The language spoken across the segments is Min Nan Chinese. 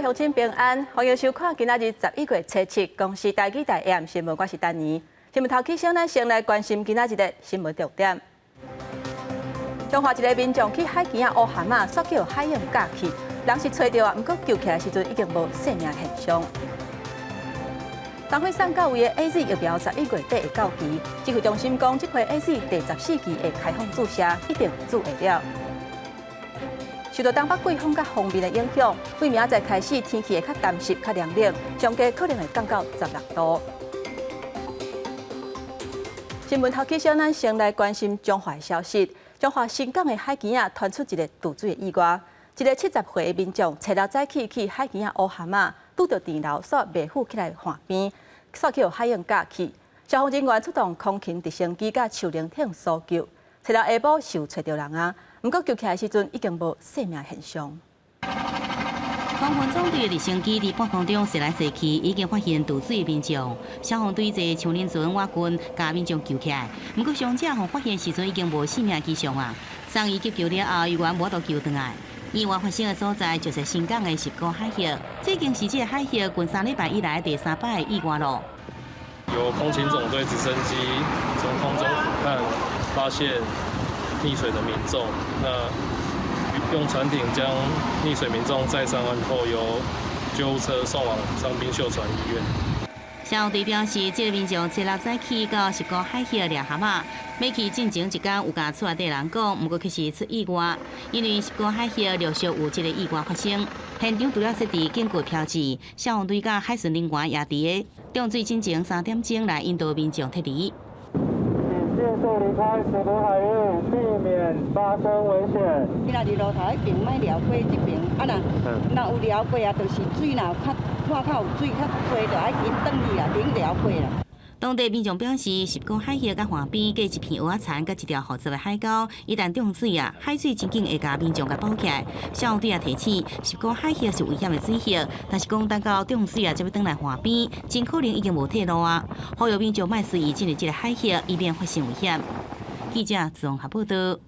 位鄉親平安，歡迎收看今仔日11月初7公視台語台 AM 新聞，我是丹妮。新聞頭起先，咱先來關心今仔日的新聞重點。彰化一个民眾去海墘仔烏蚶仔，煞予海湧咬去，人是揣著啊，毋過救起來時陣已經無生命現象。東非送到位的 AZ 疫苗11月底會到期，指揮中心講，這批 AZ 第14期會開放注射，一定注會了。受到東北季風佮鋒面的影響，對明仔載開始天氣會較乾濕、較涼冷，上低可能會降到16度。新聞頭起先，咱先來關心彰化的消息。彰化新港的海墘仔傳出一个墜水的意外，一个70歲的民眾，初六早起去海墘仔烏蚶仔，拄著甜流，煞袂赴起來岸邊，煞予海湧咬去。消防人員出動空勤直升機佮樹靈艇搜救，初六下晡是有揣著人啊，毋過救起來時陣已經無生命現象。空巡總隊的直升機佇半空中踅來踅去，已經發現墜水的民眾。消防隊坐樹林船倚近，共民眾救起來。毋過傷者予發現時陣已經無生命跡象啊！送醫急救了後，猶原無法度救轉來。意外發生的所在就是新港的十股海域，這已經是這个海域近3禮拜以來第三擺的意外囉。由空勤總隊直升機從空中俯瞰，發現溺水的民眾。那用船艇將溺水民眾載上岸後，由救護車送往長濱秀傳醫院。消防隊表示，這个民眾初六早起到十股海域掠蚶仔，欲去進前一工有共厝內底人講，毋過卻是出意外，因為十股海域陸續有這个意外發生。現場除了設置警告標誌，消防隊佮海巡人員也佇个漲水進前3點鐘來引導民眾撤離。盡速離開十鼓海域，避免發生危險。你若佇路頭彼爿莫掠過這爿，啊若若有掠過啊，就是水若較看較有水較濟，就愛緊轉去啦，免掠過啦。當地民眾表示，十股海域佮岸邊隔一片蚵仔田佮一條河澤的海溝，一旦漲水啊，海水真緊會共民眾共包起來。消防隊也提醒，十股海域是危險的水域，但是講等到漲水啊，才欲轉來岸邊，真可能已經無退路啊。呼籲民眾莫隨意進入這个海域，以免發生危險。記者綜合報道。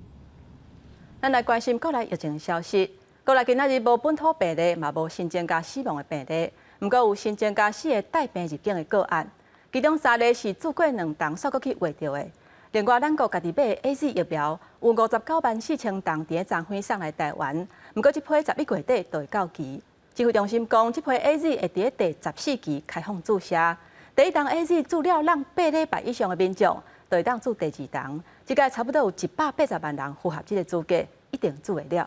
咱來關心國內疫情消息。國內今仔日無本土病例，嘛無新增加死亡的病例，毋過有新增加四个帶病入境的個案。其中三例是注過兩筒，煞閣去穢著的。另外，咱國家己買的 AZ 疫苗有59萬4千筒佇咧昨昏送來台灣，毋過這批11月底就會到期。指揮中心講，這批 AZ 會佇咧第14期開放注射。第一筒 AZ 注了人8禮拜以上的民眾，就會當注第二筒。這屆差不多有180萬人符合這个資格，一定注會了。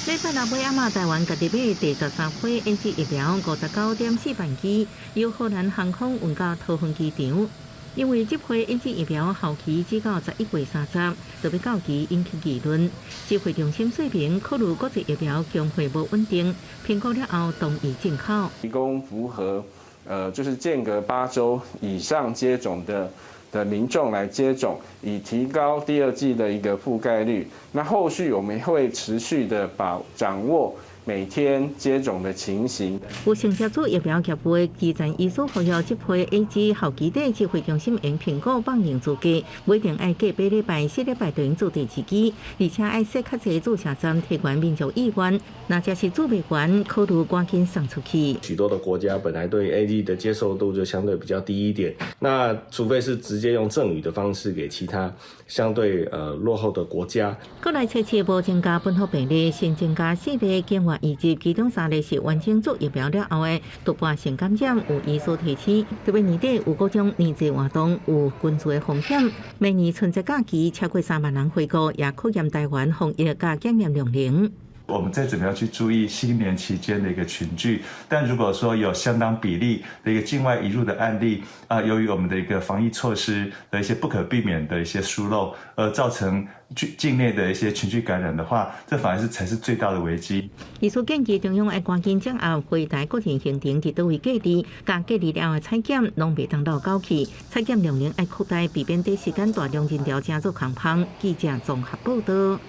禮拜六尾暗仔，台灣家己買第13批 AZ 疫苗59.4萬劑，由荷蘭航空運到桃園機場。因為這批 AZ 疫苗效期只到11月30，就欲到期引起議論。指揮中心說明，考慮國際疫苗供貨無穩定，評估了後同意進口。提供符合就是間隔8週以上接種的民眾來接種，以提高第二劑的一個覆蓋率。那後續我們會持續的把掌握每天接種的情形。有承接做疫苗業務的基層醫師呼籲，這批 AZ 效期底指揮中心應評估放任資格，無一定愛隔8禮拜、4禮拜就用注第二劑，而且愛設較濟注射站，提懸民眾意願。若這是注袂完，考慮趕緊送出去。許多的國家本來對 AZ 的接受度就相對比較低一點，那除非是直接用贈與的方式給其他相對落後的國家。國內測試無增加本土病例，新增加四例境外移入，其中三例是完成注疫苗了後的突破性感染。有醫師提醒，特別年底有各種年節活動，有群聚的風險。明年春節假期超過3萬人回國，也考驗台灣防疫佮檢驗量能。我們再怎麼樣去注意新年期間的一個群聚，但如果說有相當比例的一個境外移入的案例，啊，由於我們的一個防疫措施的一些不可避免的一些疏漏，而造成境內的一些群聚感染的話，這反而是才是最大的危機。醫師建議中央愛趕緊掌握回台個人行程佇佗位隔離，佮隔離了後的採檢攏袂當漏交去，採檢量能愛擴大，避免短時間大量人潮成做空芳。記者綜合報道。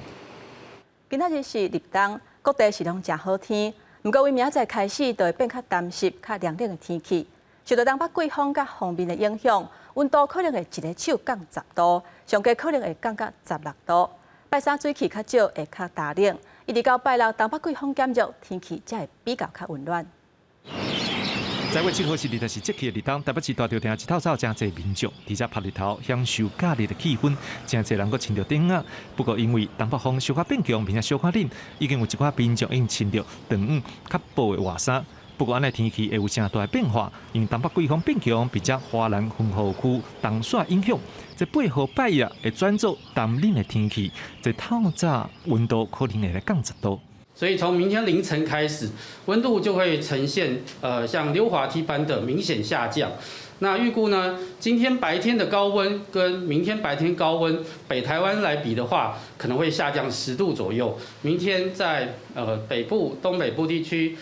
今仔日是立冬，各地是攏誠好天。毋過，為明仔載開始就會變較乾濕、較涼冷的天氣。受到東北季風佮鋒面的影響，溫度可能會一个手降10度，上低可能會降到16度。拜三水氣較少，會較焦冷。一直到拜六東北季風減弱，天氣才會比較較溫暖。 10月7號是二十四節氣的日當，台北市大稻埕一透早誠濟民眾佇遮曬日頭，享受假日的氣氛，誠濟人閣穿著短仔。不過因為東北風小可變強，並且小可冷，已經有一寡民眾已經穿著長羽較薄的外衫。不過按呢天氣會有誠大的變化，因為東北季風變強，並且華南雲雨區東徙影響，這8號拜一會轉做冬冷的天氣，這透早溫度可能會來降10度。所以從明天凌晨開始，溫度就會呈現像溜滑梯般的明顯下降。那預估呢，今天白天的高溫跟明天白天高溫，北台灣來比的話，可能會下降10度左右。明天在北部、東北部地區，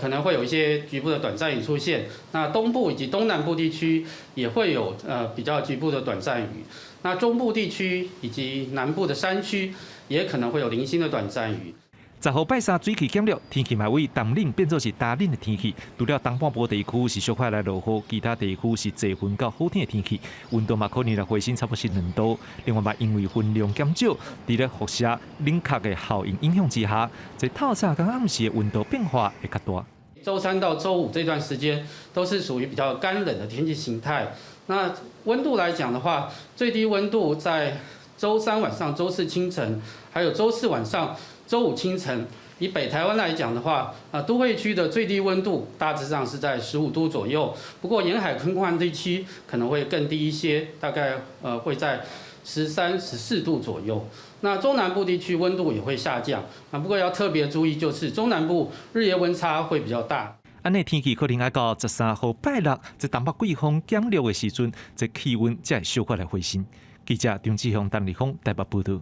可能會有一些局部的短暫雨出現。那東部以及東南部地區也會有比較局部的短暫雨。那中部地區以及南部的山區也可能會有零星的短暫雨。 10號拜三水氣減弱，天氣嘛為冬冷變做是冬冷的天氣。除了東半部地區是小可來落雨，其他地區是濟雲到好天的天氣，溫度嘛可能來回升差不多是2度。另外嘛，因為雲量減少，佇咧輻射冷卻的效應影響之下，這透早佮暗時的溫度變化會較大。週三到週五這段時間都是屬於比較乾冷的天氣形態。那溫度來講的話，最低溫度在週三晚上、週四清晨，還有週四晚上、週五清晨，以北台灣來講的話，啊，都會區的最低溫度大致上是在15度左右。不過沿海空曠地區可能會更低一些，大概會在13、14度左右。那中南部地區溫度也會下降，啊，不過要特別注意，就是中南部日夜溫差會比較大。按呢天氣可能愛到13號拜六，這東北季風減弱的時陣，這氣溫才會小可來回升。記者張志雄、陳立峰台北報道。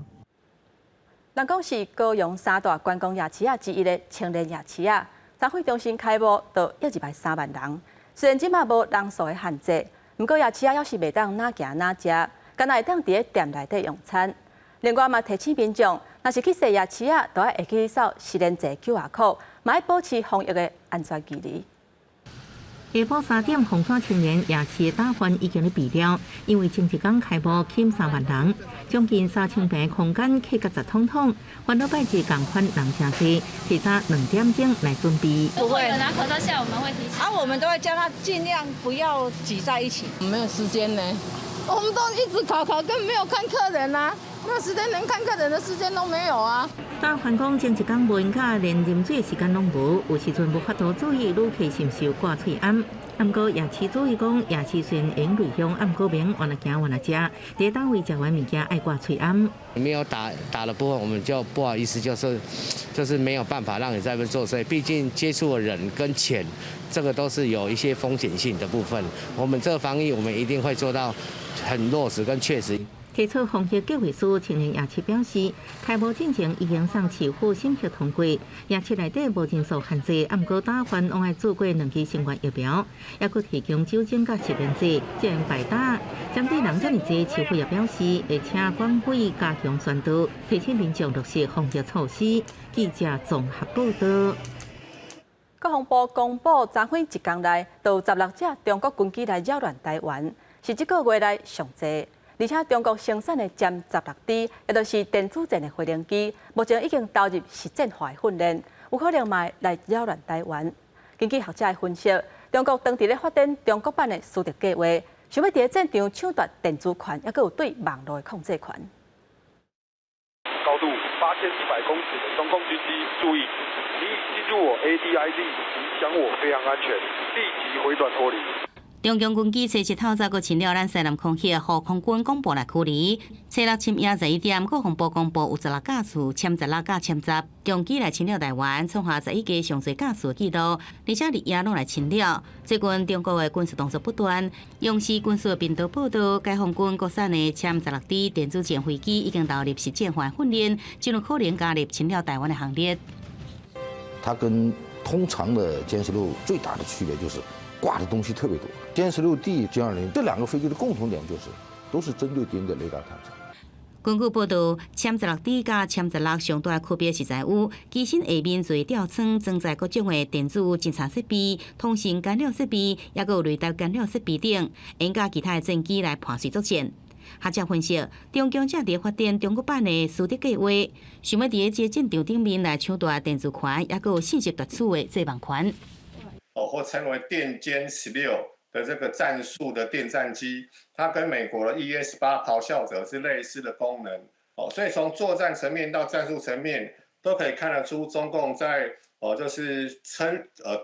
人講是高雄三大觀光夜市仔之一的青年夜市仔，展會中心開幕就約入來3萬人。雖然這馬無人數的限制，毋過夜市仔猶是袂當哪行哪食，干焦會當佇咧店內底用餐。另外嘛提醒民眾，若是去踅夜市仔，都愛會記掃實聯制 QR code，嘛愛保持防疫的安全距離。下晡3點，鳳山青年夜市的打飯已經咧備了，因為前一工開幕吸3萬人，將近3000坪空間客甲實通通，煩惱拜日仝款人誠濟，提早2點鐘來準備。不會拿口罩下，我們會提醒。啊，我們都會叫他盡量不要擠在一起。沒有時間呢，我們都一直烤烤，根本沒有看客人啊，那時間連看客人的時間都沒有啊。打飯講前一工無閒甲連啉水的時間攏無，有時陣無法度注意旅客是毋是有掛喙罨。毋過夜市主意講，夜市雖然會內向，毋過免往那行往那食，佇單位食完物件愛掛喙罨。沒有打打的部分，我們就不好意思，就是沒有辦法讓你在那邊做生意。畢竟接觸的人跟錢，這個都是有一些風險性的部分。我們這個防疫，我們一定會做到很落實跟確實。提出防疫計劃書，青年夜市表示，開幕進前已經送市府審核通過。夜市內底無人數限制，毋過打飯攏愛注過兩劑新冠疫苗，猶閣提供酒精佮實聯制，這樣排打。針對人遮爾濟，市府也表示會請管委加強宣導，提醒民眾落實防疫措施。記者綜合報道。國防部公布，昨昏一工內，就有16架中國軍機來擾亂台灣，是這個月來上濟。而且中國生產的殲16D，也就是電子戰的飛行機，目前已經投入實戰化的訓練，有可能嘛會來擾亂台灣。根據學者的分析，中國當佇咧發展中國版的蘇德計畫，想欲佇咧戰場搶奪電子權，猶閣有對網路的控制權。高度8100公尺的中共軍機，注意，你已進入我 ADIZ，影響我飛航安全，立即回轉脫離。中共軍機初七透早閣侵擾咱西南空域，予空軍廣播來驅離。初六深夜11點，國防部公布有16架次殲十六佮殲十重機來侵擾台灣，創下11家上濟架次的紀錄，而且日夜攏來侵擾。最近中國的軍事動作不斷，央視軍事頻道報道，解放軍國產的殲十六 D 電子戰飛機已經投入實戰化訓練，就有可能加入侵擾台灣的行列。它跟通常的殲十六最大的區別就是掛的東西特別多。殲十六 D、殲20這兩個飛機的共同點就是，都是針對敵人的雷達探測。根據報道，殲十六 D 佮殲十六上大的區別是在於，機身下面做吊艙裝載各種的電子偵察設備、通訊干擾設備，猶閣有雷達干擾設備等，會佮其他的戰機來伴隨作戰。學者分析，中共正佇發展中國版的蘇德計劃，想欲佇這戰場頂面來搶奪電子權，抑閣有信息奪取的制網權。哦，或稱為電殲16的這個戰術的電戰機，它跟美國的 ES-8咆哮者是類似的功能。哦，所以從作戰層面到戰術層面，都可以看得出中共在就是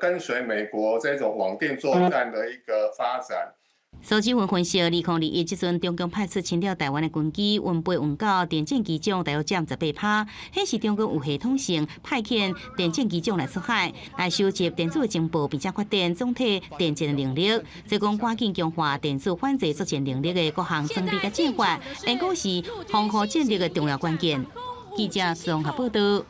跟隨美國這種網電作戰的一個發展。蘇志雲分析，2021這陣中共派出侵略台灣的軍機，運飛運到電戰機種大約佔18%，顯示中共有系統性派遣電戰機種來出海，來收集電子的情報，並且發展總體電戰的能力。這講趕緊強化電子反制作戰能力的各項裝備佮戰法，應該是防護戰力的重要關鍵。記者綜合報道。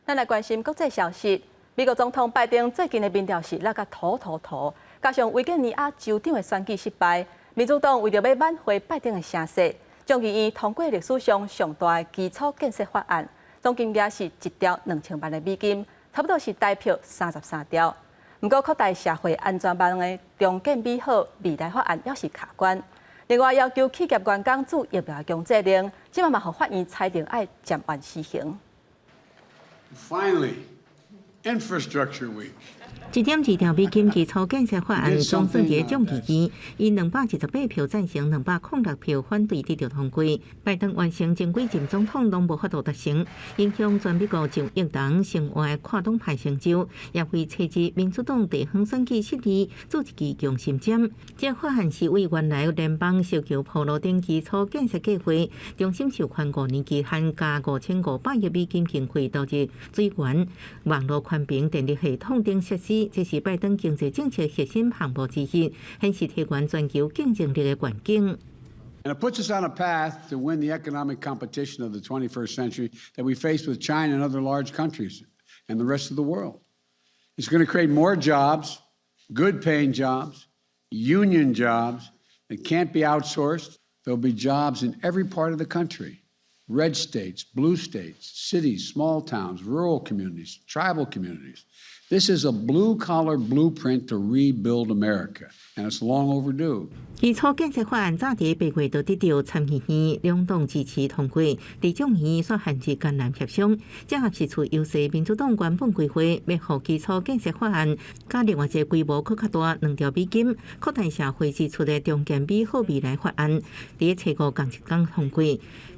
咱來關心國際消息，美國總統拜登最近的民調是落甲塗塗塗。加上維吉尼亞州長的選舉失敗，民主黨為著欲挽回拜登的聲勢，眾議院通過歷史上上大的基礎建設法案，總金額是1兆2000萬的美金，差不多是台票33兆。毋過擴大社會安全網的重建美好未來法案猶是卡關。另外要求企業員工注疫苗強制令，這擺嘛予法院裁定愛暫緩施行。 Finally, Infrastructure Week. 1.2兆美金基礎建設法案總算佇眾議院以228票贊成、206票反對得著通過。拜登完成前幾任總統攏無法度達成，影響全美國上億人生活的跨黨派成就，也為初日民主黨地方選舉失利做一支強心針。這法案是為原來聯邦修橋鋪路等基礎建設計劃，重新授權5年期限加5500億美金經費投入水源、網路寬頻、電力系統等設施。這是拜登經濟政策核心項目之一，顯示提懸全球競爭力的願景。 And it puts us on a path to win the economic competition of the 21st century that we face with China and other large countries and the rest of the world. It's going to create more jobs, good paying jobs, union jobs that can't be outsourced. There'll be jobs in every part of the country red states, blue states, cities, small towns, rural communities, tribal communities. This is a blue collar blueprint to rebuild America, and it's long overdue. 基礎建設法案早佇8月就得著參議院兩黨支持通過，佇眾議院煞陷入艱難協商。這合是處優勢民主黨原本規劃欲予基礎建設法案，佮另外一個規模閣較大2兆美金擴大社會支出的重建美好未來法案，佇初五仝一工通過。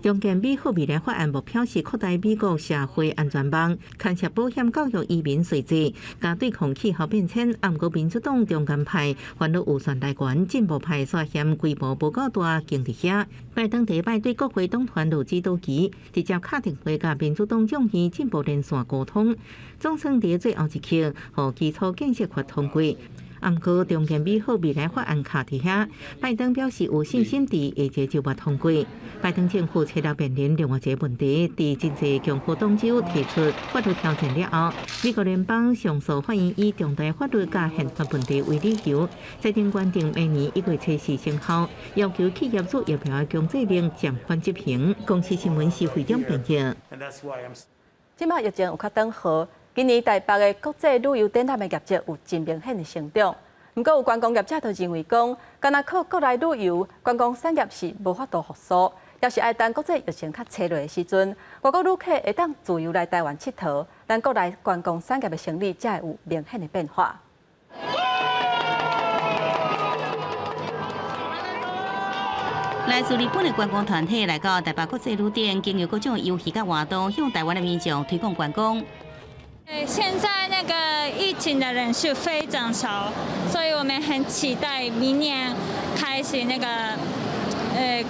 重建美好未來法案目標是擴大美國社會安全網，牽涉保險、教育、移民稅制，佮對抗氣候變遷。毋過民主黨中間派煩惱預算來源，進步派煞嫌規模無夠大，堅佇遐。拜登第一擺對國會黨團落指導棋，直接敲電話佮民主黨眾議進步連線溝通，總算佇最後一刻，予基礎建設法通過。毋過重建美好未來法案卡佇遐，拜登表示有信心佇下一個週末通過。拜登政府初六面臨另外一個問題，佇真濟共和黨州提出法律挑戰了後，美國聯邦上訴法院以重大法律佮憲法問題為理由，裁定原定明年1月24生效，要求企業注疫苗的強制令暫緩執行。公視新聞是會長編譯。這擺疫情有較轉好。今年台北的國際旅遊展覽的業績有真明顯的成長，毋過有觀光業者就認為講，干焦靠國內旅遊觀光產業是無法度復甦，猶是愛等國際疫情較清落的時陣，外國旅客會當自由來台灣𨑨迌，咱國內觀光產業的生理才會有明顯的變化。來自日本的觀光團體來到台北國際旅展，經由各種遊戲佮活動，向台灣的民眾推廣觀光。現在那個疫情的人數非常少，所以我們很期待明年開始那個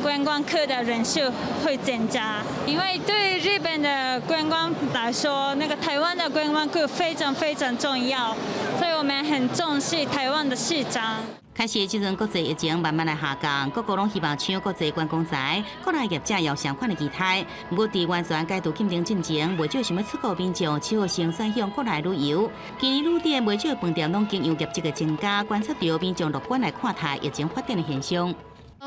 觀光客的人數會增加，因為對日本的觀光來說，那個台灣的觀光客非常非常重要，所以我們很重視台灣的市場。開始這陣國際疫情慢慢來下降，各國攏希望搶國際觀光財，國內業者也有相款的期待。毋過，佇完全解除禁令進前，袂少想欲出國民眾只好先轉向國內旅遊。今年旅展袂少飯店攏經由業績的增加，觀察著民眾樂觀來看待疫情發展的現象。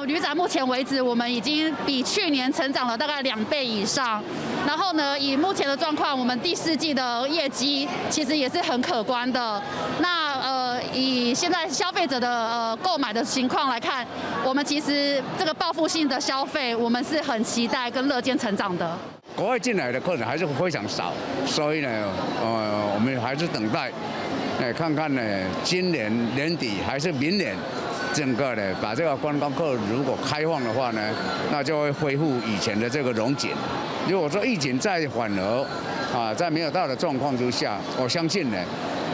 旅展目前為止，我們已經比去年成長了大概2倍以上。然後呢，以目前的狀況，我們第四季的業績其實也是很可觀的。那以現在消費者的購買的情況來看，我們其實這個報復性的消費，我們是很期待跟樂見成長的。國外進來的客人還是非常少，所以呢，我們還是等待，看看呢，今年年底還是明年，整個呢，把這個觀光客如果開放的話呢，那就會恢復以前的這個榮景。如果說疫情再緩和，啊，在沒有大的狀況之下，我相信呢，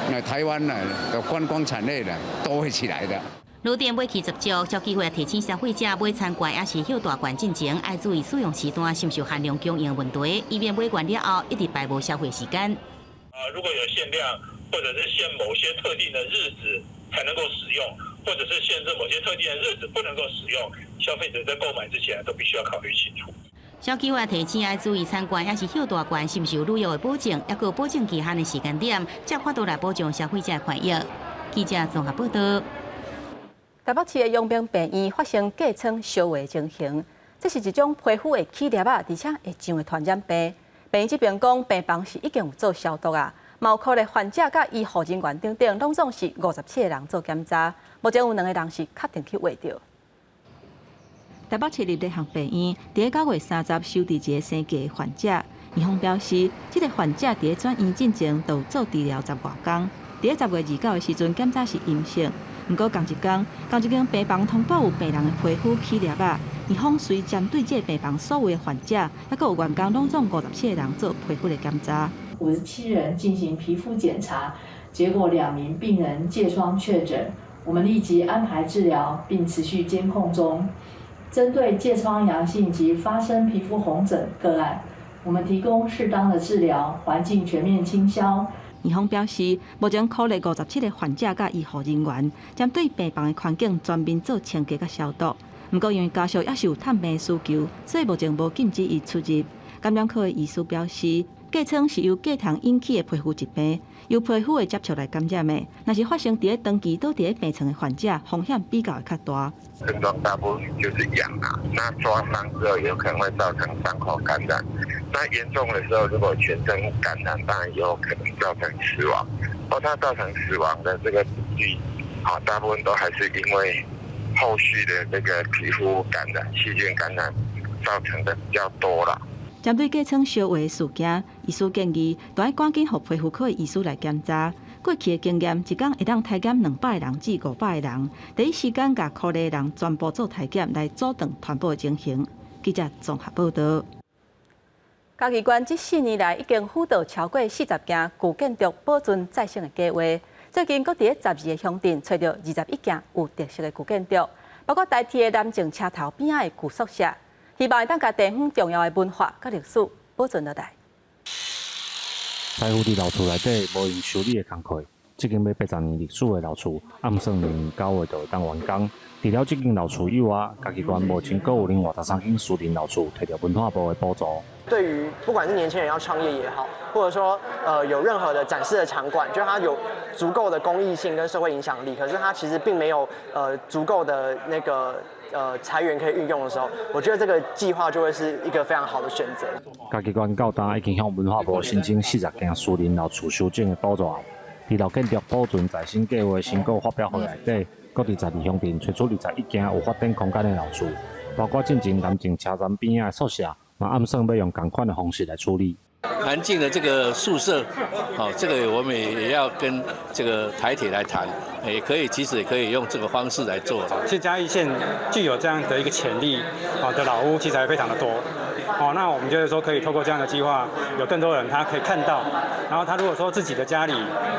那台灣呢的觀光產業呢都會起來的。旅店買氣十足，消基會提醒消費者買餐券抑是歇大券進前，愛注意使用時段是毋是有限量供應問題，以免買完了後一直排無消費時間。啊，如果有限量，或者是限某些特定的日子才能夠使用，或者是限制某些特定的日子不能夠使用，消費者在購買之前都必須要考慮清楚。消基會提醒愛注意餐券抑是歇大券是毋是有旅遊的保證，抑閣有保證期限的時間點，才法度來保障消費者權益。記者綜合報道。台北市的陽明病院發生痂瘡燒話情形，這是一種皮膚會起粒仔，而且會上的傳染病。病院這邊講，病房是已經有做消毒啊，嘛有可能患者佮醫護人員等等，攏總是57個人做檢查，目前有兩個人是確定去穢著。台北市立聯合病院佇9月30收治一個生痂的患者，院方表示，這個患者佇咧轉院進前就有做治療十外工，佇咧10月29的時陣檢查是陰性。毋過仝一工，仝一間病房通報有病人的皮膚起粒仔，院方隨針對這個病房所有的患者，抑閣有員工，攏總57個人做皮膚的檢查。 57人進行皮膚檢查，結果兩名病人疥瘡確診，我們立即安排治療，並持續監控中。針對疥瘡陽性及發生皮膚紅疹個案，我們提供適當的治療，環境全面清消。院方表示，目前考慮57個患者佮醫護人員，針對病房的環境全面做清潔佮消毒。毋過因為家屬猶是有探病需求，所以目前無禁止伊出入。感染科的醫師表示，疥瘡是由疥蟲引起的皮膚疾病，由皮膚的接觸來感染的。若是發生佇咧長期倒佇咧病床的患者，風險比較會較大。症狀大部分就是癢啊，那抓傷之後有可能會造成傷口感染。那嚴重的時候，如果全身感染，當然有可能造成死亡。哦，它造成死亡的這個比例，啊，大部分都還是因為後續的這個皮膚感染、細菌感染造成的比較多啦。針對疥瘡燒話的事件，醫師建議，著愛趕緊予皮膚科的醫師來檢查。過去的經驗，一工會當篩檢200個人至500個人，第一時間共可疑的人全部做篩檢，來阻斷傳播的情形。記者綜合報道。嘉義縣這4年來已經輔導超過40件舊建築保存再生的計劃，最近閣佇咧12個鄉鎮揣著21件有特色的舊建築，包括台鐵的南靖車頭邊仔的舊宿舍，希望會當共地方重要的文化佮歷史保存落來。師傅佇老厝內底無閒修理的工課，這間欲80年歷史的老厝，按算明年9月就會當完工。除了這間老厝以外，嘉義縣目前閣有另外13間私人老厝提著文化部的補助。對於不管是年輕人要創業也好，或者說有任何的展示的場館，就它有足夠的公益性跟社會影響力，可是它其實並沒有足夠的那個財源可以運用的時候，我覺得這個計劃就會是一個非常好的選擇。嘉義縣到今已經向文化部申請40件私人老厝修整的補助案，佇老建築保存再生計劃成果發表會內底，閣佇12鄉鎮揣出21件有發展空間的老厝，包括進前南靖車站邊仔的宿舍，嘛按算欲用仝款的方式來處理。南靖的這個宿舍，好，這個我們也要跟這個台鐵來談，也可以，其實也可以用這個方式來做。其實嘉義縣具有這樣的一個潛力，好的老屋其實還非常的多，哦，那我們就是說可以透過這樣的計劃，有更多人他可以看到，然後他如果說自己的家裡，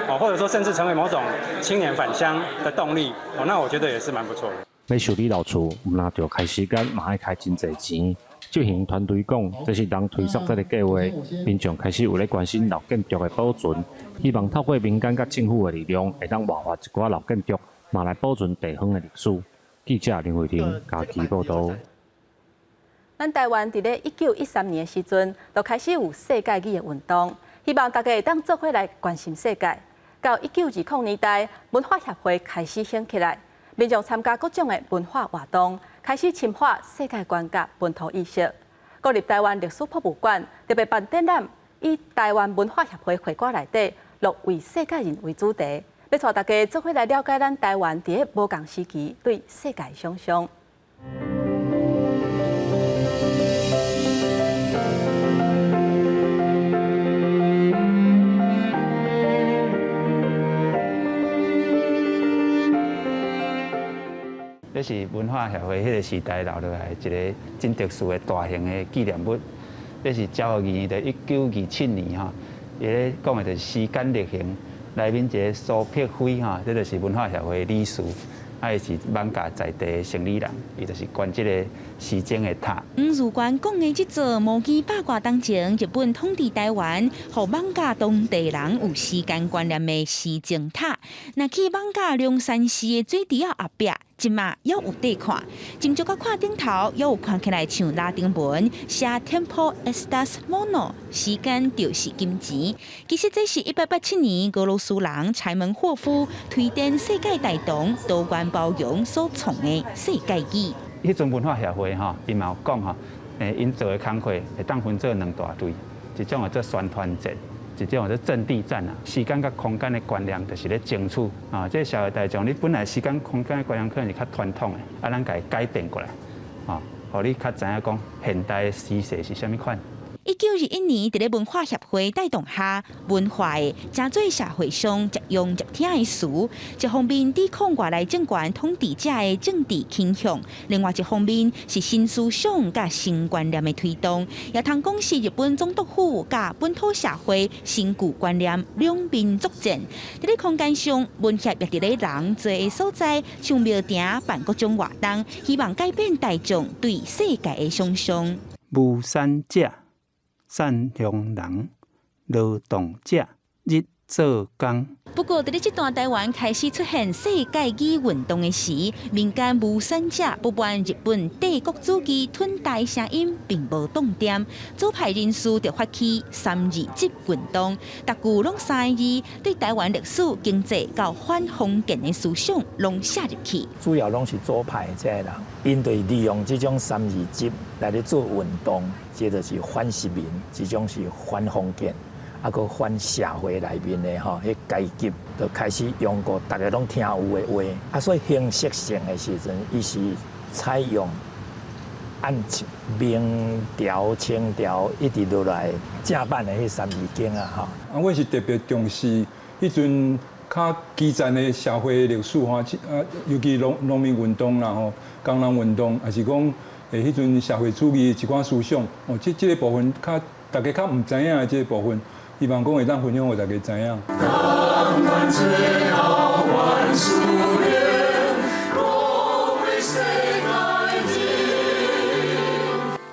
哦，或者說甚至成為某種青年返鄉的動力，哦，那我覺得也是蠻不錯的。欲修理老厝，毋但著開時間，嘛愛開真濟錢。執行團隊講，這是人推捒這个計劃，民眾開始有咧關心老建築的保存，希望透過民間佮政府的力量，會當活化一寡老建築，嘛來保存地方的歷史。記者林慧婷嘉義報導。咱台灣佇咧1913年的時陣，就開始有世界語的運動，希望大家會當做伙來關心世界。到1920年代，文化協會開始興起來，民眾參加各種的文化活動，開始深化世界觀佮本土意識。國立臺灣歷史博物館特別辦展覽，以臺灣文化協會會館內底六位世界人為主題，欲帶大家做伙來了解咱台灣佇咧無仝時期對世界想像。這是文化協會彼个時代留落來一个真特殊的大型的紀念物。這是昭和二年，就1927年吼，伊咧講的就是時間力行，內面一个蘇柏輝吼，這就是文化協會的理事，啊，伊是艋舺在地的生理人，伊就是捐這个時鐘的塔。黃如冠講的這座摩基百外當前，日本統治台灣，予艋舺當地人有時間觀念的時鐘塔。若去艋舺龍山寺的水池仔後壁，這馬猶有得看，斟酌佮看頂頭，猶有看起來像拉丁文寫 Tempo est mono，時間就是金錢。其實這是1887年俄羅斯人柴門霍夫推展世界大同多元包容所創的世界語。彼陣文化協會吼，伊嘛有講吼，𪜶做的工課會當分做兩大類，一種叫做宣傳戰，一種叫做陣地戰啊。時間佮空間的觀念就是咧爭取啊。這個社會大眾，你本來時間空間的觀念可能是較傳統的，啊，咱共伊改變過來，吼，予你較知影講現代的時勢是啥物款。1921年，佇咧文化協會帶動下，文化的成做社會上捷用捷聽的詞。一方面抵抗外來政權統治者的政治傾向，另外一方面是新思想佮新觀念的推動。也通講是日本總督府佮本土社會新舊觀念兩面作戰。佇咧空間上，文協也佇咧人濟的所在，像廟埕辦各種活動，希望改變大眾對世界的想像。無產者。善良人、勞動者、日做工。不過，佇咧這段台灣開始出現世界語運動的時，民間無產者不滿日本帝國主義吞台聲音並無動點，左派人士就發起三二七運動，逐句攏三個字，對台灣歷史、經濟佮反封建的思想攏寫入去。主要攏是左派這个人，𪜶就利用這種三二七來咧做運動，這就是反殖民，這種是反封建。啊，閣反社會內面的吼，彼階級就開始用過逐家攏聽有的話，啊，所以形式性的時陣，伊是採用按明朝、清朝一直落來正版的彼三字經啊，吼。啊，阮是特別重視彼陣較基層的社會歷史吼，啊，尤其農農民運動啦吼，工人運動，抑是講彼陣社會主義一寡思想，哦，這這个部分較大家較毋知影的這个部分。希望講會當分享予大家知影。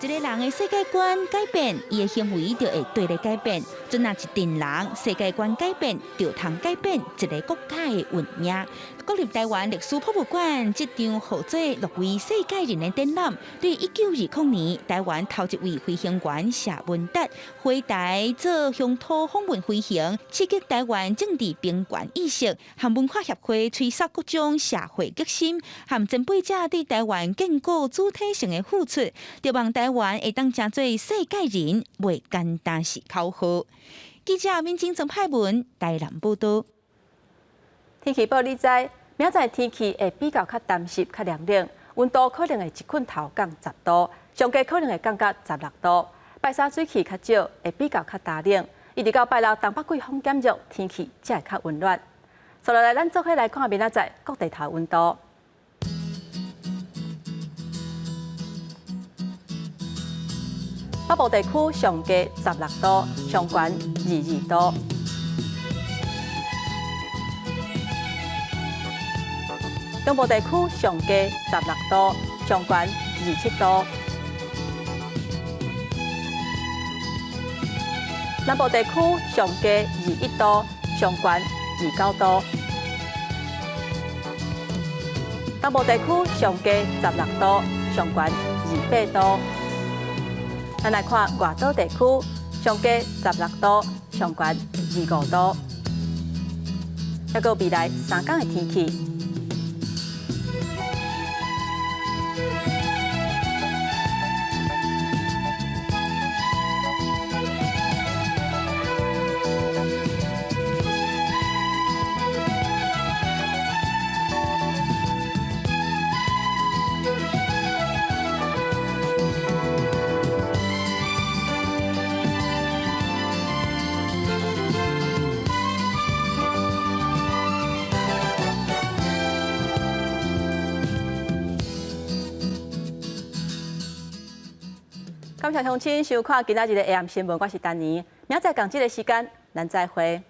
一个人的世界觀改變，伊的行為就會綴咧改變。陣若一陣人世界觀改變，就通改變一个國家的運命。國立台灣歷史博物館這場號做六位世界人的展覽，對1920年台灣頭一位飛行員謝文達回台做鄉土訪問飛行，刺激台灣政治平權意識，和文化協會催促各種社會革新，和前輩者對台灣建國主體性的付出，著望台灣會當成做世界人，袂簡單是口號。記者民警曾派文台南報導。天氣報你知，明仔載天氣會比較較乾濕、較涼冷，溫度可能會一困頭降10度，上低可能會降到16度。拜三水氣較少，會比較較乾冷。一直到拜六東北季風減弱，天氣才會較溫暖。接落來，咱做伙來看明仔載各地頭溫度。北部地區上低16度，上懸22度。中部地區上低16度，上懸27度。南部地區上低21度，上懸29度。東部地區上低16度，上懸28度。咱來看外島地區，上低16度，上懸25度。抑閣未來3天的天氣。感謝鄉親收看今仔日的 AM 新聞，我是丹妮。明仔載仝這个時間，咱再會。